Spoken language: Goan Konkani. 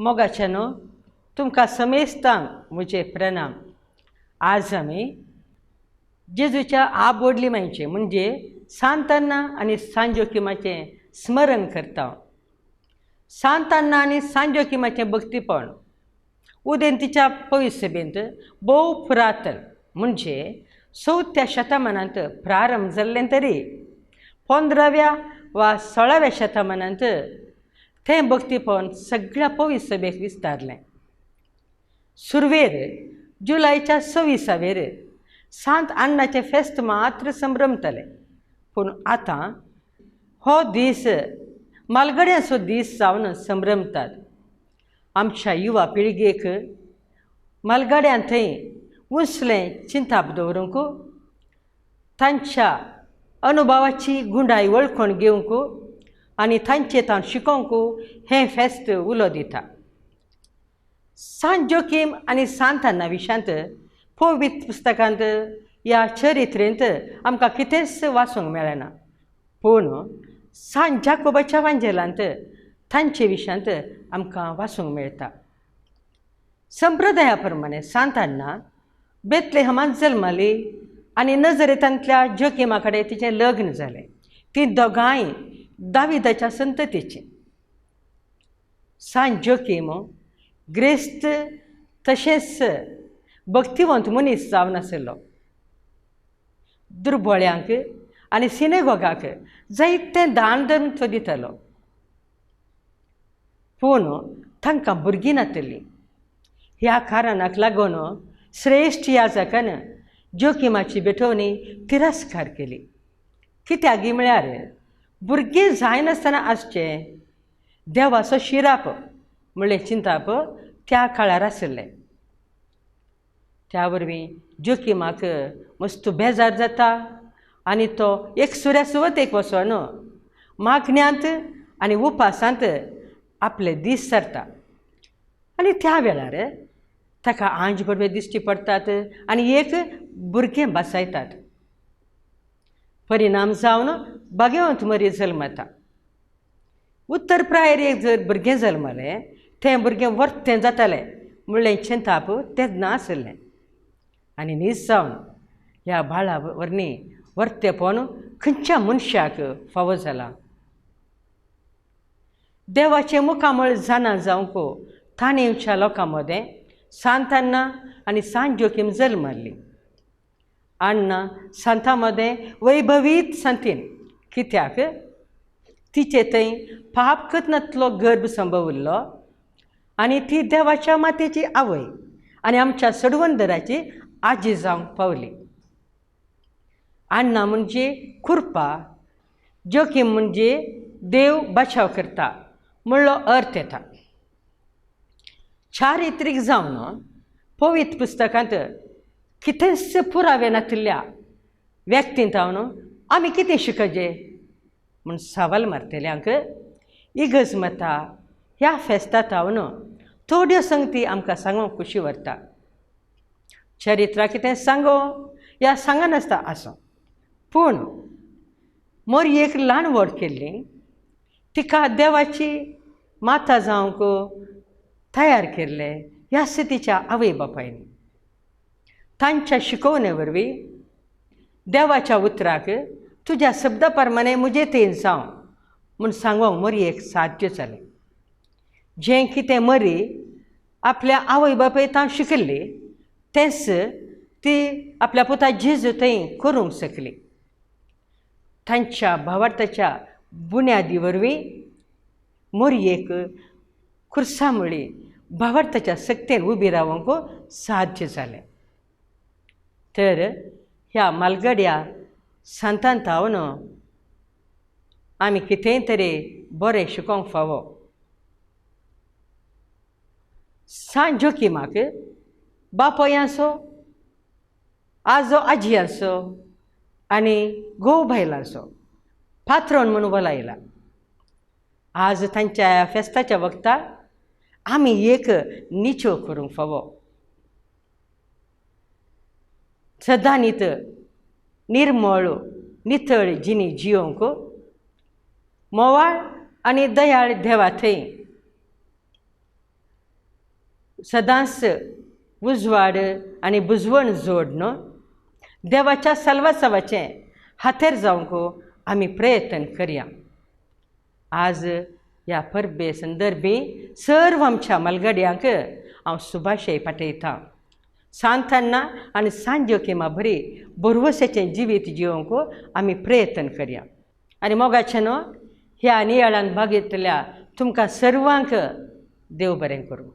मोगाच्यानो तुमकां समेस्तांक म्हजे प्रणाम. आज आमी जेजूच्या आबोडली मांयचें म्हणजे सांताना आनी सांत जोकिमाचें स्मरण करता. सांताना आनी सांत जोकिमाचें भक्तीपण उदेंतीच्या पवित्र सभेंत भोव पुरातन म्हणजे 4थ्या शतमानांत प्रारंभ जाल्लें तरी 15व्या वा 16व्या शतमानांत तें भक्तीपण सगळ्या पवित्र सभेक विस्तारलें. सुरवेर जुलयच्या 26वेर सांत अन्नाचें फेस्त मात्र संभ्रमतालें, पूण आतां हो दीस मालगड्यांचो दीस जावन संभ्रमतात. आमच्या युवा पिळगेक मालगाड्यां थंय उंचलें चिंताप दवरूंक, तांच्या अनुभवाची गुंडाय वळखून घेवंक आनी तांचे ताण शिकोवंक हें फेस्त उलो दिता. सांत जोकीम आनी सांत अन्ना विशांत पवित्र पुस्तकांत ह्या चरित्रेंत आमकां कितेंच वाचूंक मेळना, पूण सांत जाकोबाच्या वांजेलांत तांचे विशांत आमकां वाचूंक मेळटा. संप्रदाया प्रमाणे सांत अन्ना बेतलेहमांत जल्मली आनी नजरेतांतल्या जोकिमा कडेन तिचें लग्न जालें. तीं दोगांय दाविदाच्या संततीचीं. सांत जोकीम ग्रेस्त तशेंच भक्तिवंत मनीस जावन आशिल्लो. दुर्बळ्यांक आनी सिनेगोगाक जायतें दान धर्म तो दितालो, पूण तांकां भुरगीं नातिल्लीं. ह्या कारणाक लागून श्रेश्ठ याजकान जोकिमाची भेटवणी तिरस्कार केली. कित्याक म्हळ्यार भुरगीं जायनासतना आसचें देवाचो शिराप म्हणलें चिंताप त्या काळार आशिल्लें. त्या वरवीं जोकिमाक मस्त बेजार जाता आनी तो एक सुऱ्या सुवतेक वचून मागण्यांत आनी उपासांत आपले दीस सरता आनी त्या वेळार ताका आंज बडवे दिश्टी पडटात आनी एक भुरगें भासायतात. परिणाम जावन भाग्यवंत मरी जल्मता. उत्तर प्रायरेक जर भुरगें जल्मलें तें भुरगें वर्तें जातालें म्हणलें चिंताप तेन्ना आशिल्लें आनी नीज जावन ह्या बाळा वरवीं वर्तेपण खंयच्या मनशाक फावो जालां. देवाचें मुखामळ जाणा जावंक ताणेवच्या लोकां मदें सांत अन्ना आनी सांत जोकीम जल्मल्ली. अन्ना सांता मदें वैभवीत सांतीन, कित्याक तिचे थंय पाप करनातलो गर्भ संभविल्लो आनी ती देवाच्या मातेची आवय आनी आमच्या सडवंदराची आजी जावंक पावली. अन्ना म्हणजे कृपा, जोकीम म्हणजे देव बचाव करता म्हणलो अर्थ येता. चारित्रीक जावन पवित्र पुस्तकांत कितेंच पुरावे नातिल्ल्या व्यक्तींत हांव आमी कितें शिकचे म्हूण सवाल मारतल्यांक इगर्ज मता ह्या फेस्तात हांव थोड्यो संगती आमकां सांगूंक खुशी व्हरता. चरित्रा कितें सांगो या सांगनासता आसूं, पूण मोरयेक ल्हान व्हड केल्ली, तिका देवाची माता जावंक तयार केल्ले ह्या स्थितीच्या आवय बापायन तांच्या शिकोवणे वरवीं देवाच्या उतराक तुज्या शब्दा प्रमाणे म्हजे थंय जावं म्हूण सांगूंक मोरयेक साध्य जालें. जें कितें मरी आपल्या आवय बापाय तां शिकिल्ली तेंच ती आपल्या पुता जेजू थंय करूंक शकली. तांच्या भावार्थाच्या बुन्यादी वरवीं मोरयेक खुर्सा म्हळी भावार्थाच्या सक्तेन उबी रावंक साध्य जालें. तर ह्या मालगड्या सांतांत हांव आमी कितेंय तरी बरें शिकोवंक फावो. सांत जोकिमाक बापोयांचो, आजो आजयांचो आनी घोव बायलांचो पात्रोन म्हूण वलायला. आज तांच्या फेस्ताच्या वखदार आमी एक निचो करूंक फावो. सदांनीत निर्मळ नितळ जिणी जियोवंक मोवाळ आनी दयाळ देवा थंय सदांच उजवाड आनी बुजवण जोडन देवाच्या साल्वासावाचें हातेर जावंक आमी प्रयत्न करया. आज ह्या परबे संदर्भी सर्व आमच्या मलगड्यांक हांव सुभाशय पाठयतां. सांताना आनी सांत जोकीमा बरी भरवश्याचें जिवीत जिवंक आमी प्रयत्न करया. आनी मोगाचें न्हू ह्या नियाळान भाग घेतल्या तुमकां सर्वांक देव बरें करूं.